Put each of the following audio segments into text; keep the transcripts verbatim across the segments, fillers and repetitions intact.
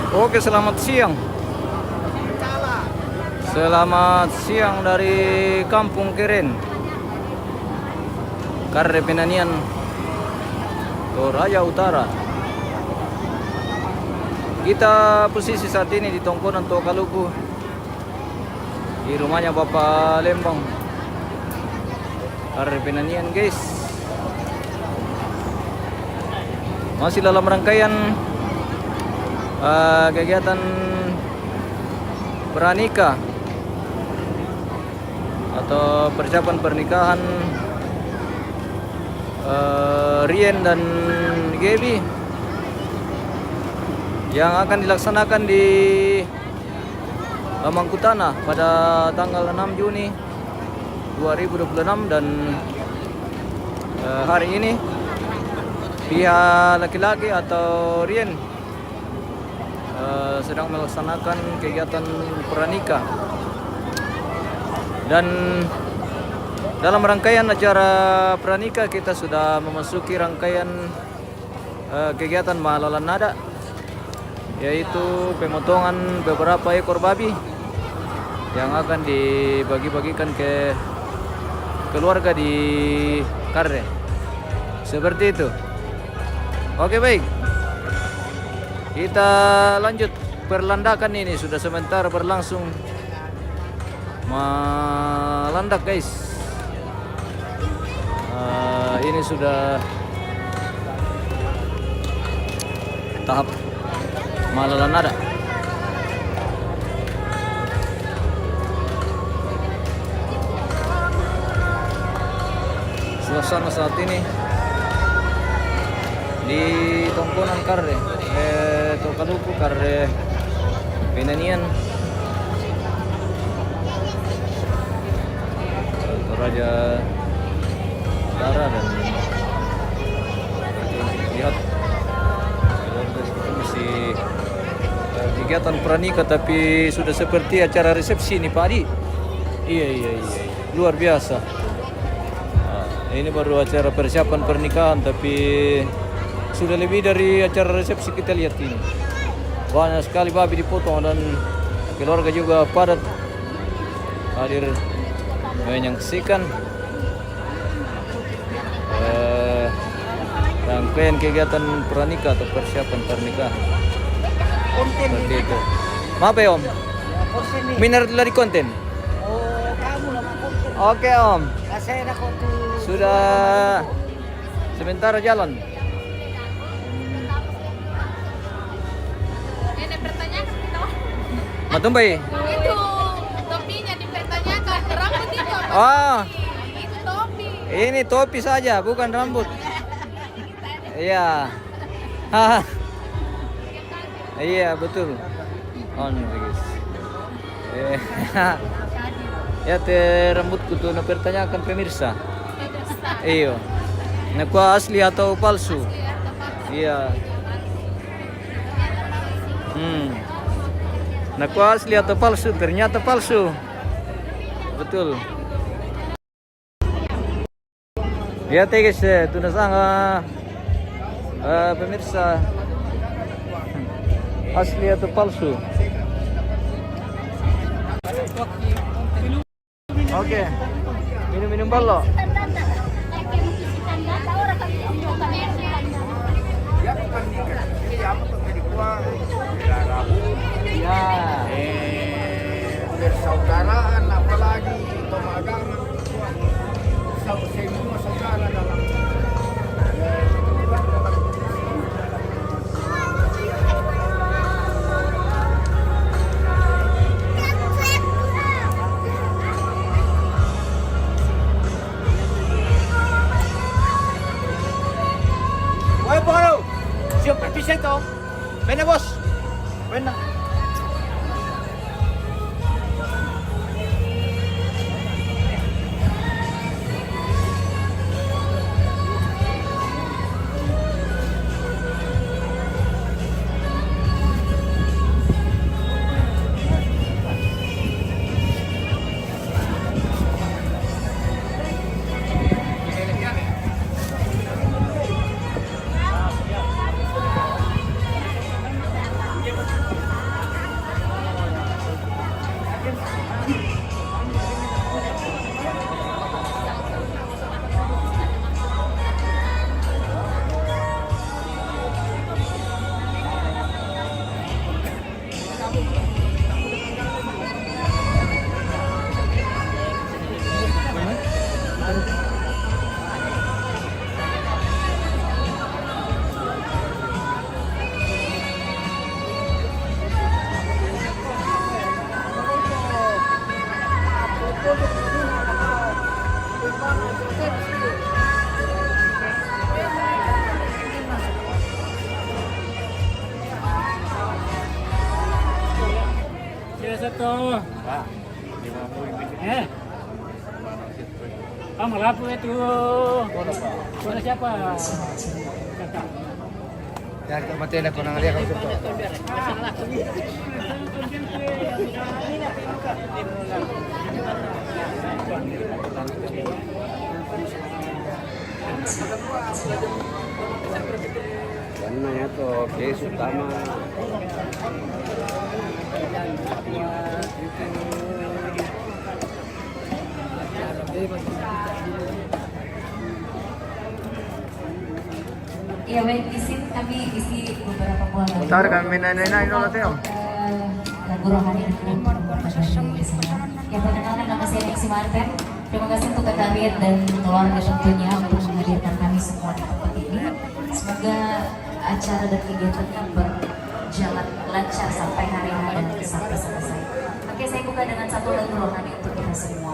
Oke, selamat siang. Selamat siang dari Kampung Keren, Karre Penanian, Toraja Utara. Kita posisi saat ini di Tongkonan Tokaluku, di rumahnya Bapak Lembang. Karre Penanian, guys. Masih dalam rangkaian, eh, kegiatan pranikah atau persiapan pernikahan, eh, Rien dan Gaby yang akan dilaksanakan di, eh, Mangkutana pada tanggal enam Juni dua ribu dua puluh enam, dan, eh, hari ini pihak laki-laki atau Rien, eh, sedang melaksanakan kegiatan pranikah. Dan dalam rangkaian acara pranikah, kita sudah memasuki rangkaian, eh, kegiatan malalan adat, yaitu pemotongan beberapa ekor babi yang akan dibagi-bagikan ke keluarga di Karre. Seperti itu. Oke, baik. Kita lanjut perlandakan ini, sudah sementara berlangsung malandak, guys. Eh, ini sudah tahap malalan adat. Suasana saat ini di Tongkonan Karre, eh, Tokaluku, Karre Penanian, Toraja Utara, dan lihat, masih, eh, kegiatan pranikah, tapi sudah seperti acara resepsi ini, Pak Adi. Iya, iya, iya, iya. Luar biasa. Nah, ini baru acara persiapan pernikahan, tapi sudah lebih dari acara resepsi kita lihat ini. Banyak sekali babi dipotong dan keluarga juga padat hadir menyaksikan, eh, rangkaian kegiatan pranikah atau persiapan pernikahan. Konten. Seperti ini itu. Maaf ya, Om. Ya, konten nih. Minar lagi konten. Oh, kamu nama konten. Oke, Om. Nah, saya ada konten. Sudah sementara jalan. Ini pertanyaan kita. Matumbai. Itu topinya dipertanyakan. Rambut itu apa? Ah. Itu topi. Ini topi saja, bukan rambut. Iya. Iya, betul. On, guys. Eh, ya, te rambutku tuh, na pertanyakan pemirsa. Iyo. Nakua asli atau palsu? Iya. Hmm. Nakua asli atau palsu? Ternyata palsu. Betul. Ya, te guys, eh, tuna sanga, eh, pemirsa, asli atau palsu? Oke, minum-minum balo. Ya. Eh, persaudaraan, apalagi pemagangan. Oe, Poro, siap pergi seto. Bene, bos. Bene. Tuh. Eh. Ah, malapo itu. Suara siapa? Kakak. Ya, kita mati ada kurang dia kalau suka. Ano na to, case utama. Ya, baik, izin kami isi beberapa buah lagu. Tar kami na na na ino teo. Eh, lagu rohani dulu untuk teman-teman di sana. Ya, perkenalkan, nama saya Nexi Martin. Terima kasih untuk Kak David dan keluarga tentunya untuk menghadirkan kami semua di tempat ini. Semoga acara dan kegiatannya berjalan lancar sampai hari H dan sampai selesai. Oke, saya buka dengan satu lagu rohani untuk kita semua.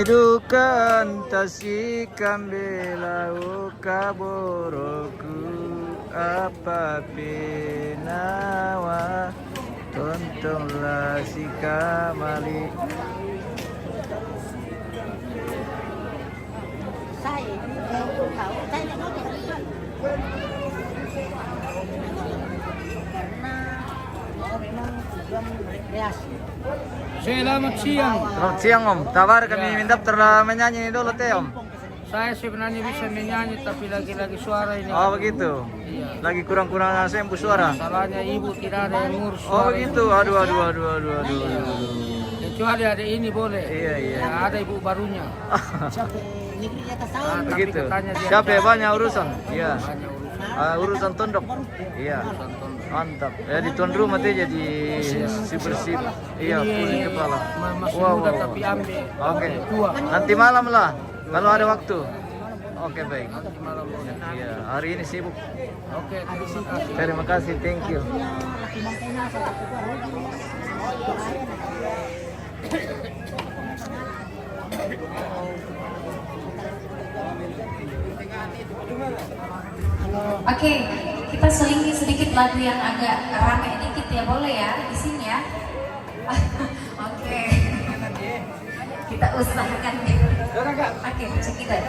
Dukan tasi kambela uka boroku apa penawa tontong lasi kamali. Selamat siang. Selamat siang, Om. Tabar kami minta terlah menyanyi dulu teh, Om. Saya sebenarnya bisa menyanyi tapi lagi-lagi suara ini. Oh, begitu. Iya. Lagi kurang-kurang sembuh suara. Salahnya ibu tidak ada yang ngurus. Oh, begitu. Aduh, aduh, aduh, aduh, aduh. Kecuali ada ini boleh. Iya, iya. Ya, ada ibu barunya. Begitu. Siapa yang banyak urusan? Iya. Urusan tondok. Iya. Mantap. Jadi tuan rumah teh jadi si bersih. Iya, pusing kepala. Wow, wow. Oke. Nanti malam lah kalau ada waktu. Oke, baik. Iya, hari ini sibuk. Oke, terima kasih. Terima kasih, thank you. Oke, kita selingi sedikit lagu yang agak rame dikit ya, boleh ya isinya? Oke. Kita usahakan. Oke, check it out.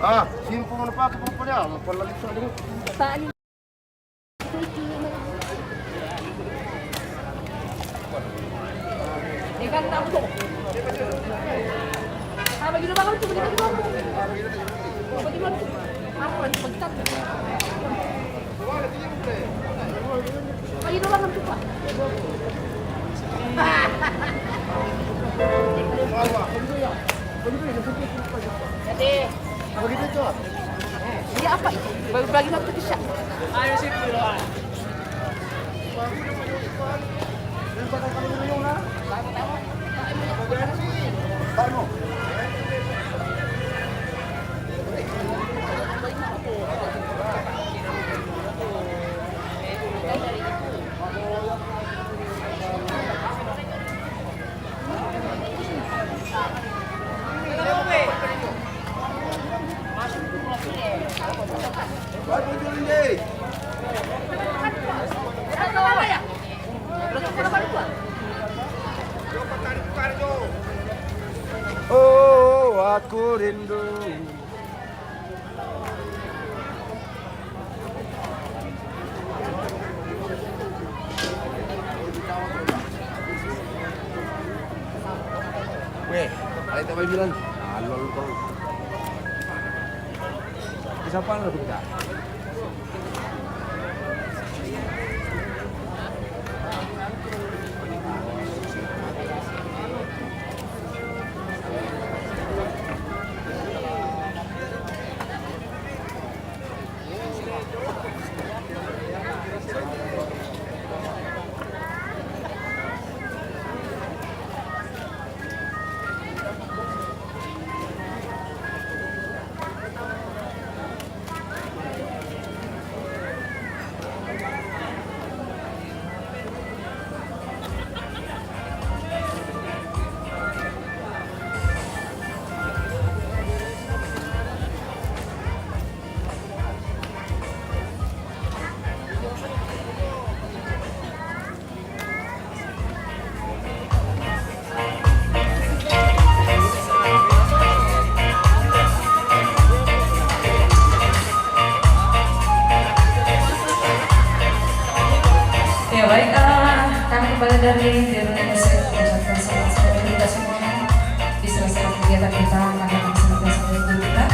Ah, simple mo na pa, kapag pala, pala sa akin. Jadi, iya apa itu? Bagi-bagi waktu bisa. Oh, aku rindu. Weh, ada yang bilang, ah, lu, lu, lu. Siapa lu kita? Ya, baik, eh, kami kembali dari Biro Indonesia mengucapkan selamat sore untuk kita semua di sela-sela kegiatan kita, kami akan senantiasa menghibur kita.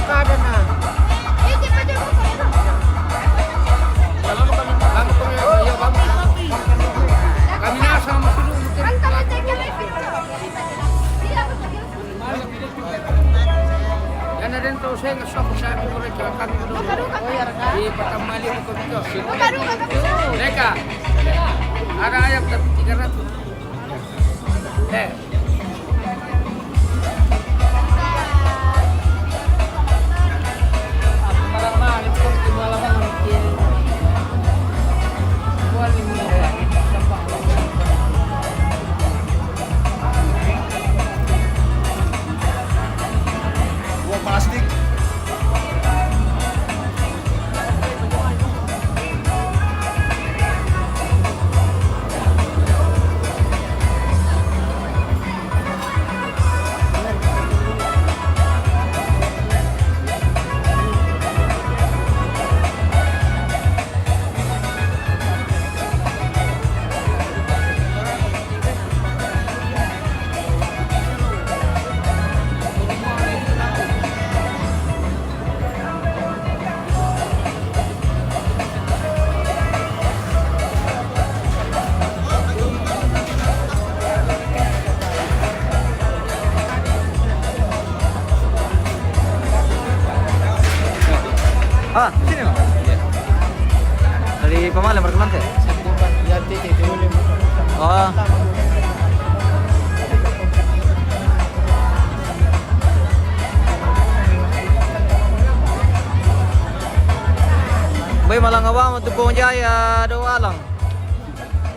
Ada na. Vamos, vamos, vamos, vamos. Caminaba sama dulu. Yana dentro saya nggak sokong saya, kalau kami dulu. Di Batam Mali, bukan itu. Mereka ada ayam tapi tiga ratus. Eh. Buang plastik. Ah, sini, Bang. Dari pemala, perkenalan, teh? Oh. Bai malanga wau tu Puang Jaya do walang.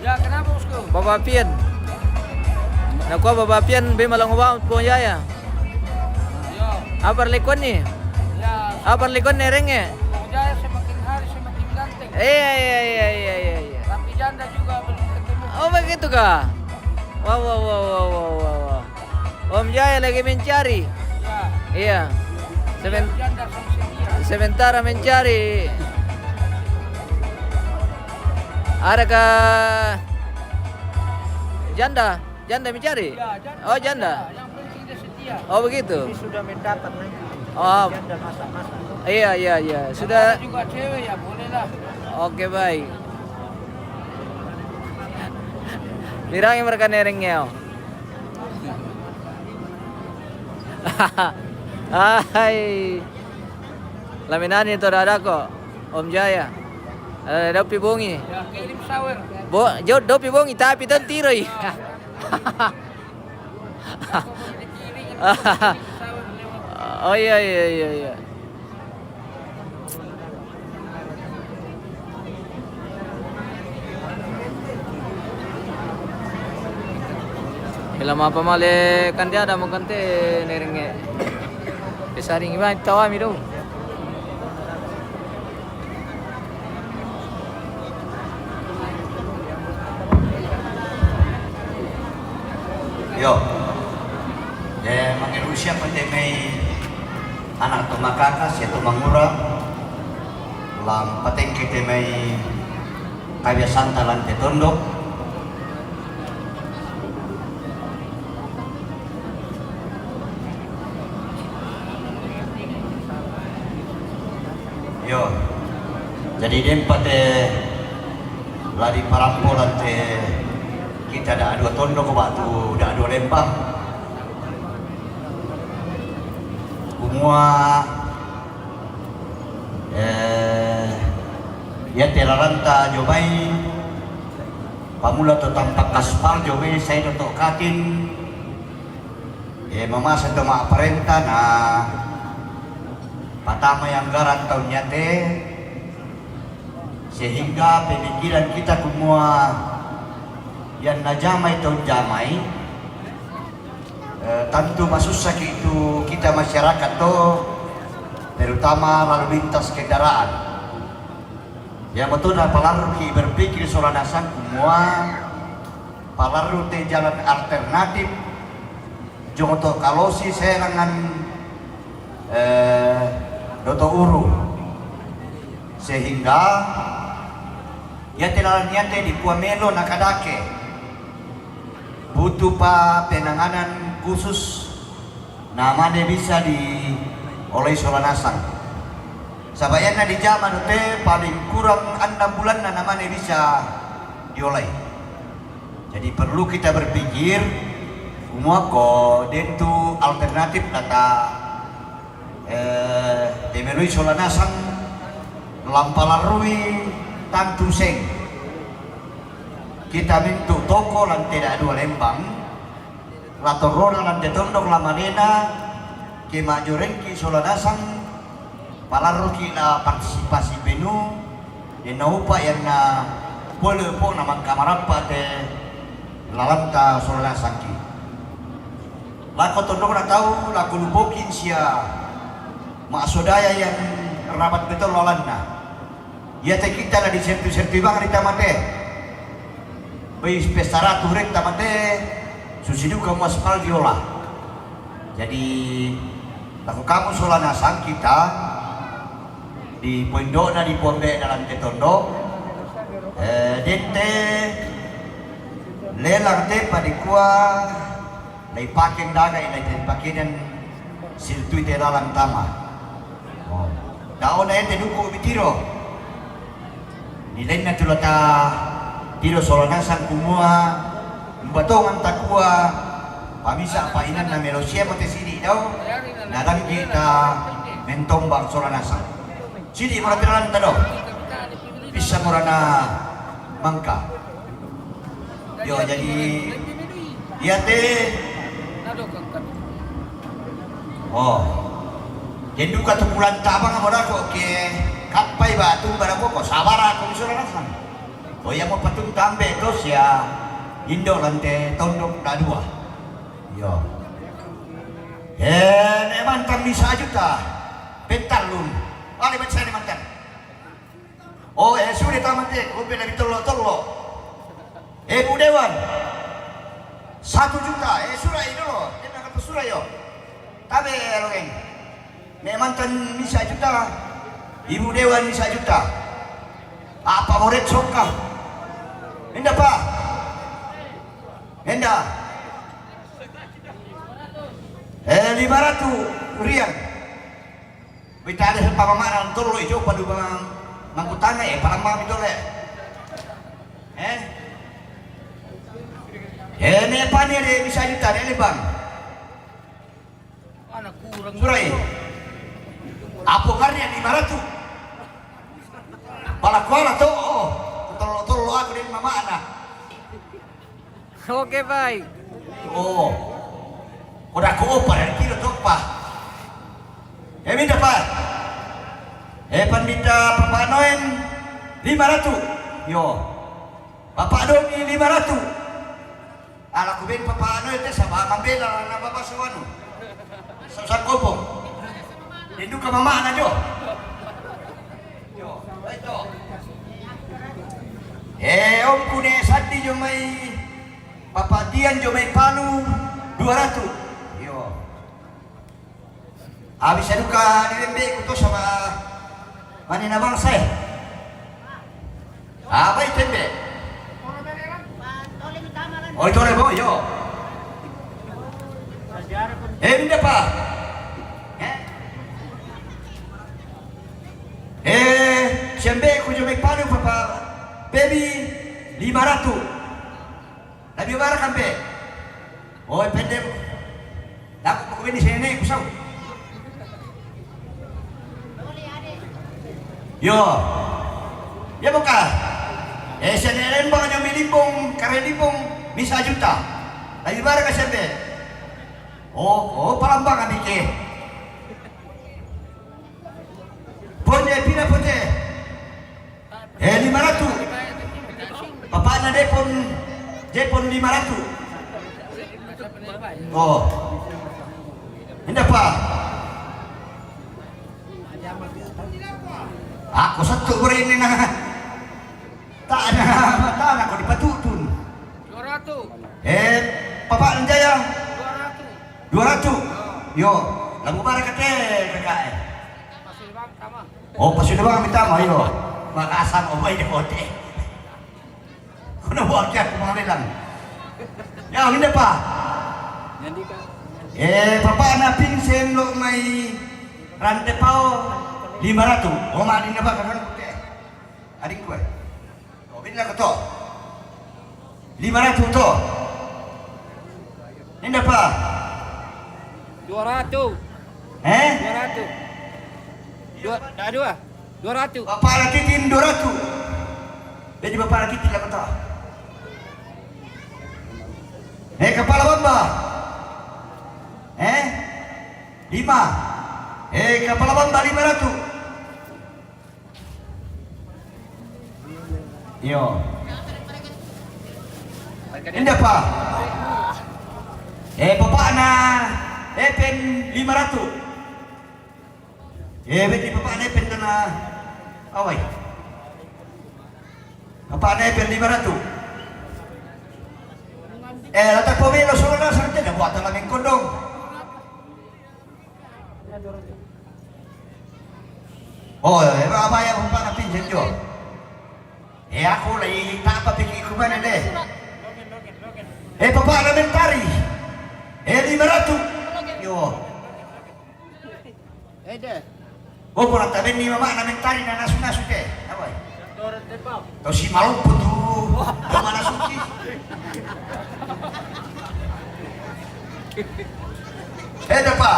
Ya, kenapa, Bosku? Bapa pian. Nakua bapa pian bai malanga wau tu Puang Jaya. Ya. Apa lekonni? Ya. Apa lekonni renge? Puang Jaya semakin hari semakin ganteng. Iya, iya, iya, iya, iya, iya. Tapi janda juga belum ketemu. Oh, begitu kah? Wah, wah, wah, wah, wah, wah, wah. Om Jaya lagi mencari. Ya. Iya. Semen-, janda sama setia. Sementara mencari. Adakah janda? Janda mencari? Ya, janda. Oh, janda. Yang penting dia setia. Oh, begitu. Ini sudah mendapat nanti. Oh. Janda masak-masak. Iya, iya, iya. Sudah. Kalau ada juga cewek, ya bolehlah. Oke, baik. Birangi mereka nereng ngeo. Hai. Laminani to dadako, Om Jaya. Eh, dopi bongi. Ya, kirim sawer. Bo, jo, dopi bongi, tapi ton tiroi. Oh, iya, iya, iya, iya. Hela mapa male kan dia ada mo kan te nerenge. Pesaring iba tawa mi do. Yo. Eh, mangerusia pate mai anak to makaka, sia to mangura. Lam patengke te mai kabiasanta lan te tondok. Yo. Jadi dempa te ladi parampolan te kita da dua tondok batu da dua lembang. Kumua, eh, ya te lalanta jo mai, pamula to tampak aspal jo mai, sai do to katin, eh, mamasa to ma parenta na patama yang garan taun yate, sehingga pemikiran kita kumua yang najamai taun jamai, eh, tentu masussa ki itu kita masyarakat to, terutama lalu lintas kendaraan. Ya, betul, na palarru ki berpikir sola nasang kumua palarru te jalan alternatif, jong to kalosi serangan, eh, doto uru. Sehingga ya te lalan yate dikua melo na kadake. Butuh pa penanganan khusus na mane bisa di Olai sola nasang. Saba' iyanna dijama do te paling kurang annang bulanna namane bisa diolai. Jadi perlu kita berpikir, kumua ko den tu alternatif data, eh, te meloi sola nasang, la mpalarrui tantu seng. Kita mintu toko lan te da'dua Lembang, la torrona lan te tondok la malena, ke majorengki sola nasang, palarruki la partisipasi penuh, denna upa iyanna pole pona mangkamarappa te lalanta sola nasangki. Lako tondokna tau, lako lupokin sia maksodaya yang rabat betul lalanna. Iate kita la disertu-sertu bang ri tamate. Bai pesta ratu rek tamate, susi duka mu aspal diola. Jadi, lako kamu sola nasang kita di poindokna di pombe dalam te tondok, eh, dente lelang te padikua, lai pakeng daga ila te pakeng dan sirtui te lalang tama. Oh. Daona ente duku bitiro. Nilainna tu lata tiro sola nasang kumua, umbatongan takua, pamisa pa inanna melo sia mate sidi dau, nadanggi ta mentombang sola nasang. Sidi mora tiralanta do. Bisa morana mangka. Yo, jadi iate. Oh. Jadi duka tu bulan tabang mo dako ke kappai batu barako ko sabara ko misura nasang. Ko iya mo patung tambe to sia indo lante tondok dadua. Yo. Eh, ne mantan bisa juta. Pentallun. Wale baca ne mantan. Oh, eh, sudah tamat, eh, kopi dari tollo-tollo. Eh, Bu Dewan. Satu juta, eh, surai dulu. Dia nak apa surai yo? Tabe, Rongeng. Nek mantan misa juta. Ibu Dewan misa juta. Apa moret soka? Enda, Pak? Enda. Eh, lima ratus rial. Bita ada sepama marang tollo ijo padu bang mangkutana, eh, parang bang itu le. Eh? Eh, ne pani de bisa juta de le bang. Anak kurang. Surai. Apo karya lima ratus. Pala kuala to, oh. Tollo-tollo aku de mama ana. Oke, baik. Oh. Udah ko opa dari kilo topa. Eh, minta, Pak. Eh, pan minta Papa Noen lima ratus. Yo. Bapak Doni lima ratus. Ala ku ben Papa Noen te saba mambela na Bapak Suwanu. Sa-, sa kopong. Induka mama na jo. Eh, omku ne sandi jo mai papatian jo mai panu dua ratus. Yo. Habis duka di bembe ku to sama manena bangsa, eh. Apa itu bembe? Oh, itu le bo, yo. Eh, minda pa. Eh? Eh, siambe ku jo mai panu papa baby lima ratus. Tapi barang kampe. Oh, pendek. Dapat aku ini sini ku sau. Yo. Ya buka. Eh, sene Lembang jo mi Limbong, kare Limbong misa juta. Tapi barang ka siambe. Oh, oh, palambangan ike. Ponye, pina ponye. Eh, lima ratus. Papana depon, depon lima ratus. Oh. Inda pa. Aku satu beri ini na. Tak ada, tak ada kau dipatutun. Dua ratus. Eh, Papa Jaya. Dua ratus. Dua ratus. Yo, lagu bara kate kakak eh. Masih bang sama. Oh, pasuda bang minta mah, yo. Makassar, oh, baik deh, kote. Kuna buat ya, aku mau bilang. Ya, minda pa. Jadi kan. Eh, papa na pinsen lo mai. Rante pao lima ratu. Oma adinna baka kan kuke. Adikku, eh. Oh, binna ko to. Lima ratu to. Ninda pa. Dua ratu. Eh? Dua ratu. Dua, dah dua. Dua ratu. Bapakna Titin dua ratu. Jadi bapakna Titin lah ko to. Eh, kapala bamba. Eh? Lima. Eh, kapala bamba lima ratu. Iyo. Inda pa. Eh, bapakna Epen lima ratu. Eh, beti bapakna Epen tana awai. Bapakna Epen lima ratu. Eh, lata pomelo solo na sarjana buat tala mengkondong. Oh, eh, apa ya bapakna pinjam jo. Eh, aku lagi tak apa pikir ku mana deh. Eh, bapakna Mentari. Eh, lima ratu. Yo. Eh, deh. Oh, kurang tabe ni mamana Mentari na nasu-nasu te. Apa? Tau si malumpu tu. Mana suci? Eh, dapa.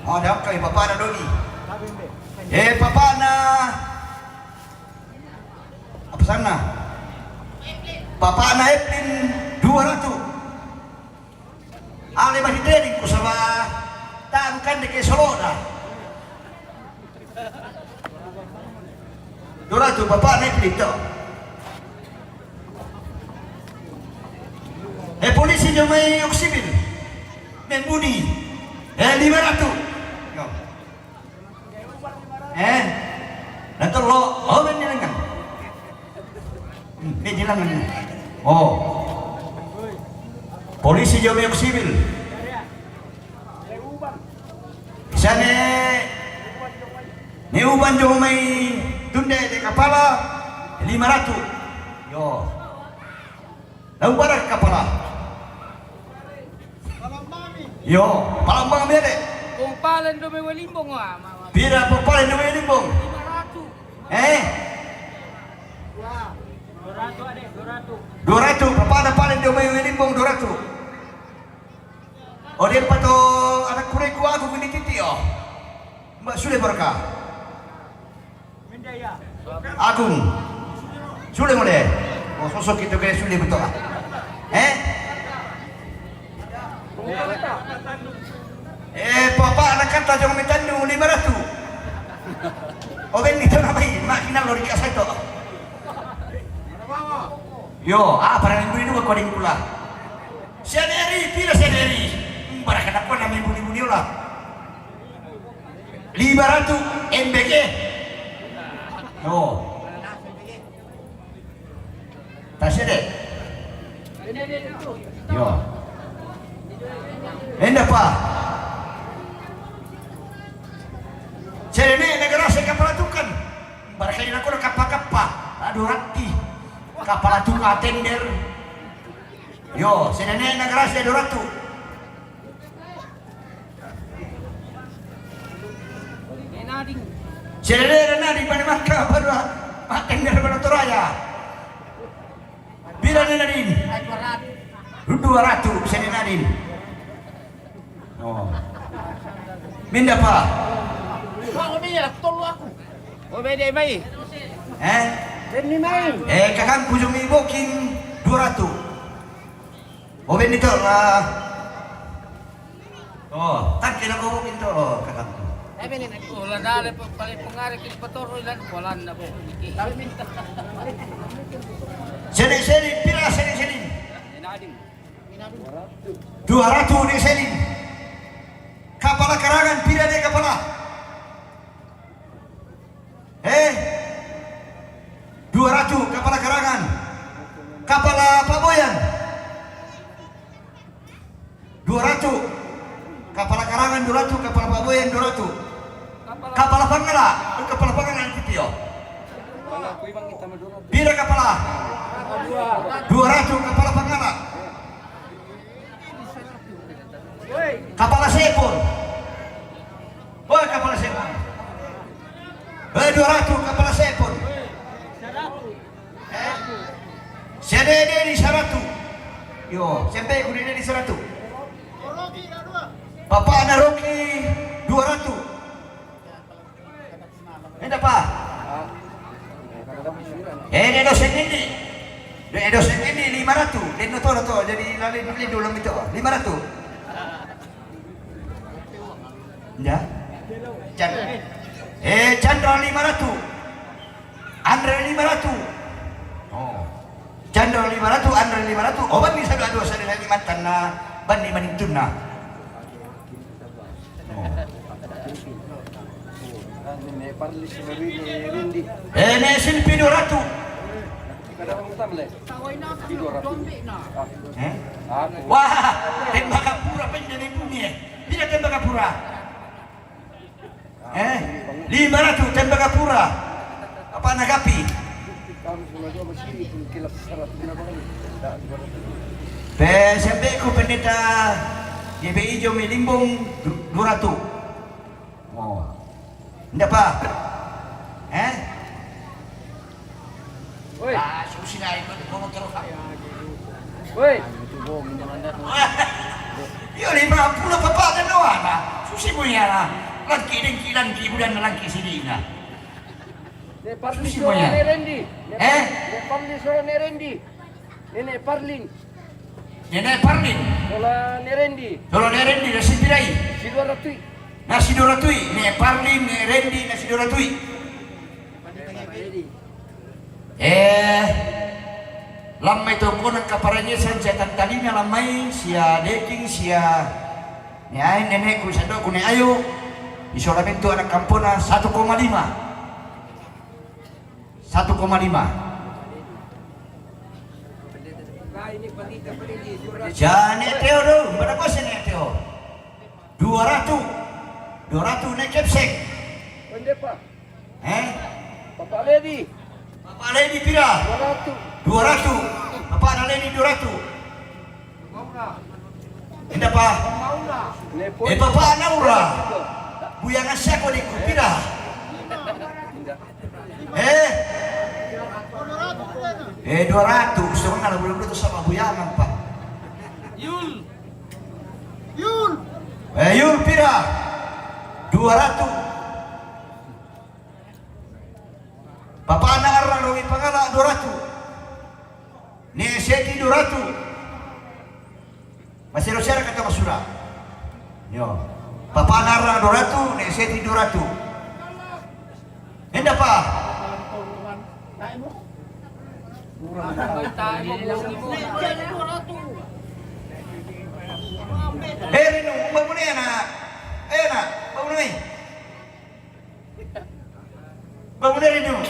Oh, ada kai bapakna Doni. Eh, bapakna. Apa sana? Bapakna Eplin dua ratu. Ale bagi training ku saba tangkan deke soloda. Dua ratu bapakna Eplin to. Eh, polisi jo mai oksibil. Membuni. Eh, lima ratu. Yo. Eh, dato lo, oh, ben dilengan. Hmm, ben dilengan. Oh. Polisi jo mai oksibil. Sane ne uban jo mai tunde de kapala lima ratu. Yo. Lau bara kapala. Yo, palambang mele. Kung palen do me welimbong wa, ma, ma. Pira po palen do me welimbong? Lima ratu. Eh? Dua ratu, ade, dua ratu. Dua ratu, papada palen do me welimbong dua ratu. O, dia pato anak kureku aku kini titi, oh. Mbak sudah berkah. Agung. Sule mole. Oh, sosok itu kayak sule betul lah. Eh? Eh, papa anak kata jangan minta lima ratu. Oh, ben itu namai makin lo dikasih to. Yo, apa yang beli dua koding pula? Seneri, pira seneri? Barang kena pun namai buni-buni lah. Lima ratu M B G. Oh. Tasede. Yo. Enda pa. Sede ne negara se kapala tukan. Barkai na kono kappa-kappa. Aduh rati. Kapala tuka tender. Yo, sede ne negara se dua ratu. Sede ne nading pane maka baru makan dari Banoto Raya. Bila ne nading? Dua ratu sede nading. Oh. Minda pa? Wah, obe ya tolu aku. Obe de mai. Eh? Demi mai. Eh, kakang kujung ibokin dua ratu. Obe ni to lah. Oh, tak kira ko pintu, oh, kakak. Oh, la dale pa pale pengare ki patoro ilan polan na bo. Sini, sini, pira sini, sini. Dua ratu ni sini. Kapala karangan, pira de kapala? Eh? Dua ratu kapala karangan. Kapala paboyan. Dua ratu. Kapala karangan dua ratu, kapala paboyan dua ratu. Kapala pangala, kapala pangala ni titio. Pira kapala? Dua ratu kapala pangala. Kapala sepon. Kapala sepon. Eh, dua ratu kapala sepon. Eh? Sia Dede di saratu. Yo, sempe ku Dede di saratu. Papa na Roki dua ratu. Enda pa. Eh, de dosen ini. De dosen ini lima ratu. De no toro to, jadi lali dulu lima ratu. Ya. Chan. Eh, Chandra lima ratu. Andre lima ratu. Oh. Chandra lima ratu, Andre lima ratu. Oh, bani sa dua-dua sa lima tanna, bani manintunna. Oh. Eh, ne Silpi dua ratu. Eh? Wah, Tembagapura penjani bumi, eh. Tidak Tembagapura. Eh, lima ratu Tembagapura. Apa nagapi? Pe sempe ku pendeta G B I Jomai Limbong du-, dua ratu. Oh. Nda pa? Eh? Woi. Ah, susi na ikut kono terus. Woi. Iyo, lima puluh papa dan doa na. Susi punya na. Langki dengki langki budan langki sidina. Ne Parli. Susi punya. Ne Rendi. Eh? Ne Parli solo ne Rendi. Nene Parlin. Nene Parlin. Solo ne Rendi. Solo ne Rendi, na sipirai. Sidua ratui. Na sidua ratui. Ne Parlin, ne Rendi, na sidua ratui. Eh, lammai tongkona kaparangesan sia Tantalina lammai, sia Deking, sia ne ae nenekku, sadoku ne ayo, isolamentu anak kampona satu koma lima. Satu koma lima. Sia ne Teo do, pada kuasa ne Teo. Dua ratu. Dua ratu ne Kepsek. Pendeta. Eh? Papa Ledi. Papa Ledi pira? Dua ratu. Dua ratu. Papa na Ledi dua ratu. Enda pa? Eh, Papa Naura. Buyangan siako diku pira? Eh? Eh, dua ratu. Setengah lah bulan itu sama buyangan, Pak. Yul. Yul. Eh, Yul pira? Dua ratu. Papana Arra Romi Pangala dua ratu. Ne Seti dua ratu. Masero siara kata masura. Yo. Papana Arra dua ratu, ne Seti dua ratu. Enda pa? Eh, Rinu, bangun ya, nak. Eh, nak, bangun ni. Bangun dari dulu.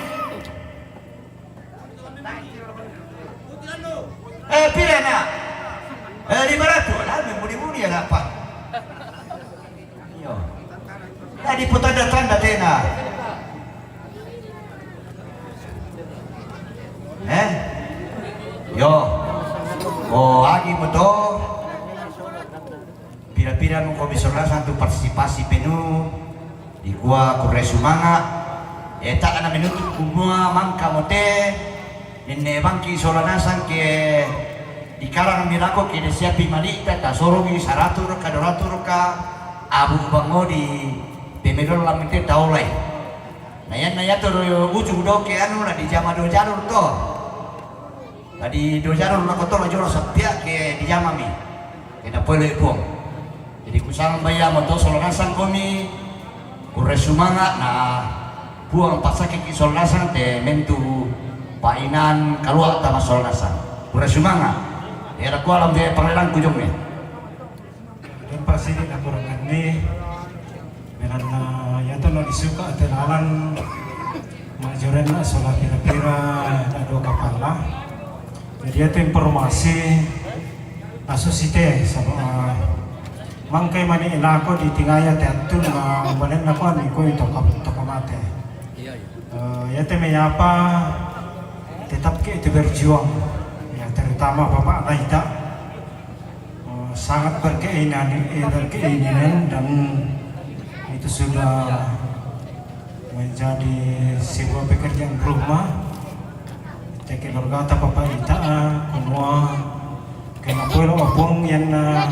Eh, pira na? Eh, lima ratu. Lah, muni-muni ya, apa? Iyo. Tadi po tanda-tanda tena. Eh? Yo. Oh, agi mo to. Pira-pira mo ko misola satu partisipasi penu, dikua kurre sumanga. E, taga na menutup kumua mangka mo te, nenne bangki sola nasang ke dikarang milako ke de siapi malita, tasorongi saratu raka, dua ratu raka, abu bangodi pemedola mite taolai. Na ianna iato do uju doke anu la dijama do jalur to. Tadi do jalur na kotola jolo sappiak ke dijamami. Kena pole Puang. Jadi kusang baya mo to sola nasang komi kurre sumanga na Puang pasakiki sola nasang te mentu painan kalua tama sola nasang. Kurre sumanga. Era kualam de pangeran kujong ni. Dempa sidi nakuranganni, melanna iatu na disuka te lalang majjorenna sola pira-pira dua kapala. Jadi iatu informasi asusite sama, eh, mangkai mani ilako di tingaya te attu na balenna ko ni koi toko, toko mate. Eh, iate meyapa tetap ke itu berjuang. Ya, terutama Bapak Naita. Oh, sangat berkeinginan, eh, berkeinginan dan di Itu sudah menjadi sebuah pekerjaan rumah. Te keluargata papa ita, ah, kumua kena kuelo apung yang, ah,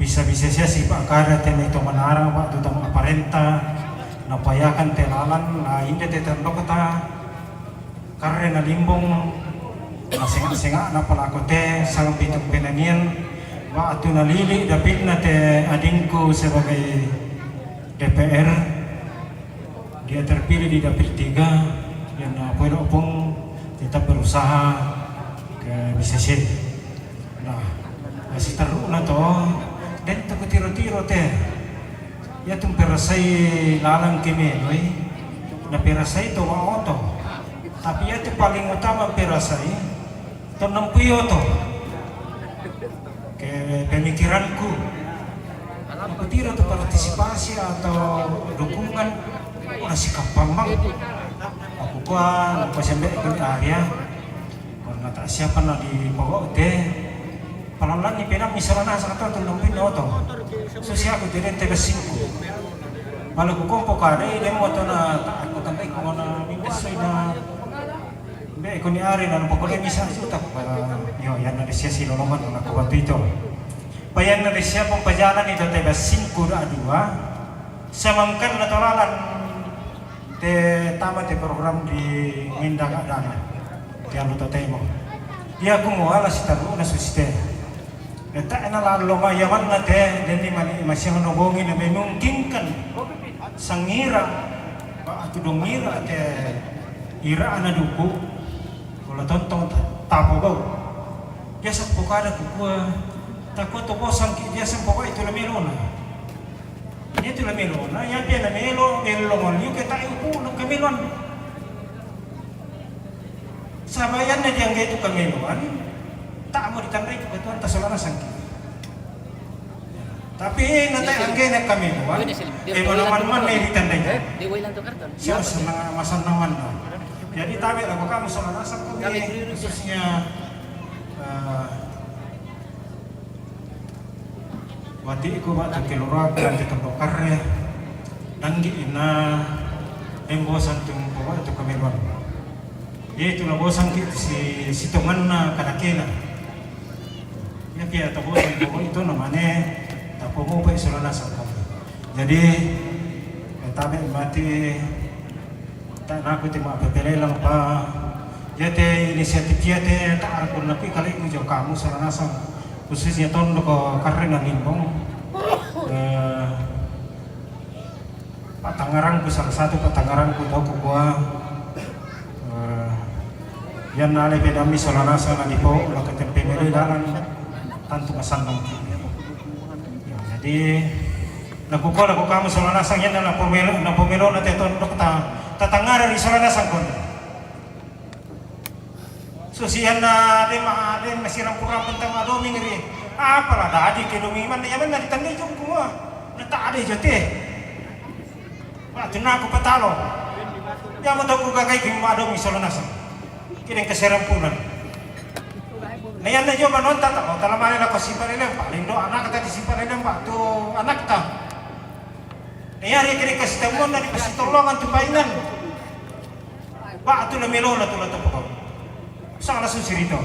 bisa-bisa sia sipa kada te mai to manarang pa tu tama parenta na payakan te lalan, na inde te tondokta karre na limbong, na senga-senga na palako te sampai tu penangian, waktu na lili dapitna te adingku sebagai D P R, dia terpilih di dapil tiga, dan, eh, kuelo apung tetap berusaha ke B C C. Nah, masih teruk na to, dan tu kutiro-tiro te. Ya tu perasai lalang keme, noi. Na perasai to wa oto. Tapi ya tu paling utama perasai, to nampuyo to. Ke pemikiranku. Aku tidak tu partisipasi atau dukungan. Masih kapambang. Aku kuan, aku sembe kuni area. Karena tak siapa na di pokok te. Palalan ni penang misalana sa kata tu lumpin oto. So siya ko dire te basingku. Pala ku kompo kare, demo to na ta ko tambe ko na minda so ina. Be ko ni are na pokok de misa su ta ko para. Yo, yan na de siya si lolongan na ko batu ito. Pa yan na de siya pong pajalan ito te basingku da dua. Samangkan na tolalan. Te tama te program di minda ka dana. Te anu to temo. Dia ku mo ala si taru na susite. Eta ena la lo ma yaman na te, deni mani masih no bongi na memungkinkan. Sangira, ba atu dongira te ira ana duku. Kula tontong ta-, tapo bau. Biasa pokada kukua, takua to bosang ki, biasa poka itu la melona. Ini tu la melona, ya pia la melo, melo moliu ke tai upu, no kamelon. Sabayan na diangge tu kameloan, tak mau ditandai tu ketuan tasolana sangki. Tapi nanti angge na kameloan, eh, manaman-man na ditandai. Siya senang, masan naman na. Jadi tabe la kamu solana sangki, khususnya, eh, Wati ku ba tu keluraku te tempo karre. Danggi ina, deng bosan tu ko ba tu kameluan. Ye tu la bosan ki si, si tonganna kadakena. Ya pia ta bosan ko itu namane, ta pomo pa isolana sangka. Jadi, tabe mati, ta naku te ma pepelelang pa. Ya te inisiatif ya te ta arakun naku kali ku jo kamu solana sang. Khususnya tondo ko karre na limbong. Eh, patangarangku salah satu patangarangku tau ku kua. Eh, yan nale pedami solana sang na dipo, la ketempe mele dalan tantu masandang. Ya, jadi, naku kua, naku kamu solana sang yan na pomelo, na pomelo na te tondok ta, tatangara di solana sang kon. Susian na de ma, de masih rampung-rampung tama domi ngeri. Apa la dadi ke domi man, ya man na ditandai jong kua. Na ta ade jote. Wa tuna ku patalo. Ya mo to ku gagai ki ma domi solana sang. Kideng kaserampunan. Na yan na jo manonta ta, o talamane la ko simpan elem, paling do anak ta di simpan elem, pa tu anak ta. Na yari kideng kasitamuan na di pasitolongan tu painan. Ba tu la melo la tu la topo. Sa la susirito.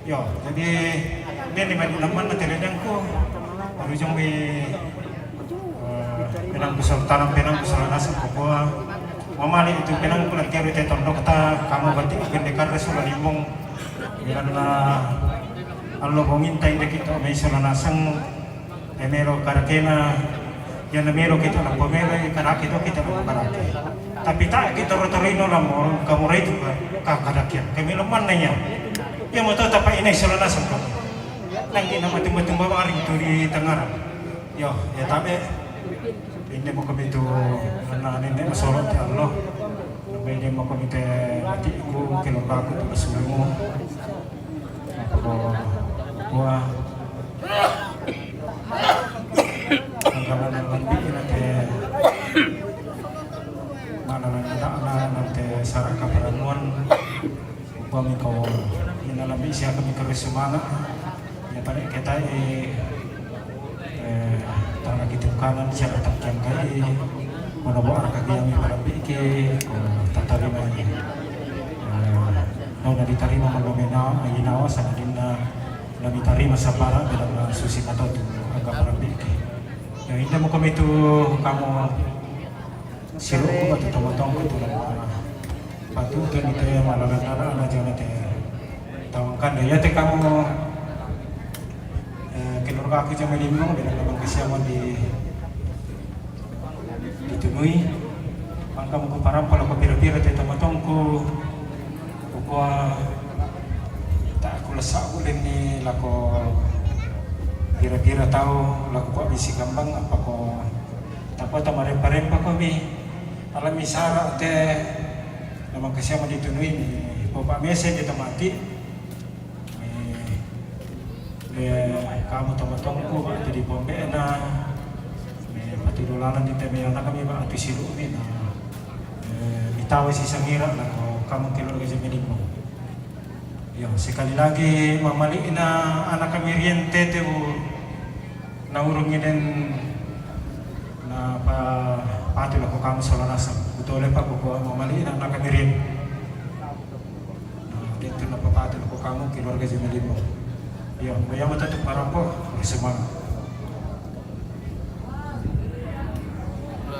Yo, jadi, den di mari naman na teledangku. Baru jong bi, eh, penangku sol-, tanam penangku solana sang ko kua. Mamali itu penangku la keru te tondok ta, kamu berarti pendekar sula limbong. Dengan, eh, allo bonginta inde kita mai solana sang. E melo karakena, ya na melo kita na pomelo, e karake to kita na karake. Tapi ta kita ro torino la mo, kamu rai tu ka, ka karakia. Kami lo man nanya. Ya mo to tapa ina solana sang ka. Nang ina matumba-tumba bari tu di tangara. Yo, ya tabe. Inde mo kami tu, na nende masolo te allo. Inde mo kami te mati ku, kelo baku tu kasulumu. Ko kua. Anggalan lambi na te mana na na na te saraka paranuan. Upami ko ina lambi sia kami kami semangat. Ya pada kita, eh, eh, tanah Itu kanan siya takiang kai, manawa kami parambi' ki, ko tatarima ni. Eh, na ditarima malomena, ayinawa, sanadinna na ditarima sabara, bilang susi matoto, angga parambi' ki. Ya, inda mo kami tu kamu siru ko tu tomotong ko tu na patuto ni te malaga-laga na jana te tawangkan. Ya, te kamu, eh, keluarga aku jama lima, bilang kamu kesiaman di ditunui. Mangka muku parampa lako pira-pira te tomotongku. Kukua tak kulasa ulin ni lako pira-pira tau lako kua bisi kambang apa ko tapota marempa-rempa ko mi. Alami sara te namang kasiama ditunui ni popa mese di tomati. Eh, eh, kamu tomotongku, ba' tu di pombe'na, eh, patudu lalan di teme anak kami, ba' tu silu'mi na, eh, mitawai si sangira lako kamu keluarga jama lima. Ya, sekali lagi mamali'na anak kami riente te bu naurungi den na pa, patu lako kamu sola nasang. Kutole pa kukua mamali'na anak kami riente. Nah, dia tu napa patu lako kamu keluarga jama lima. Ya, bayang betul tu parampo, semangat.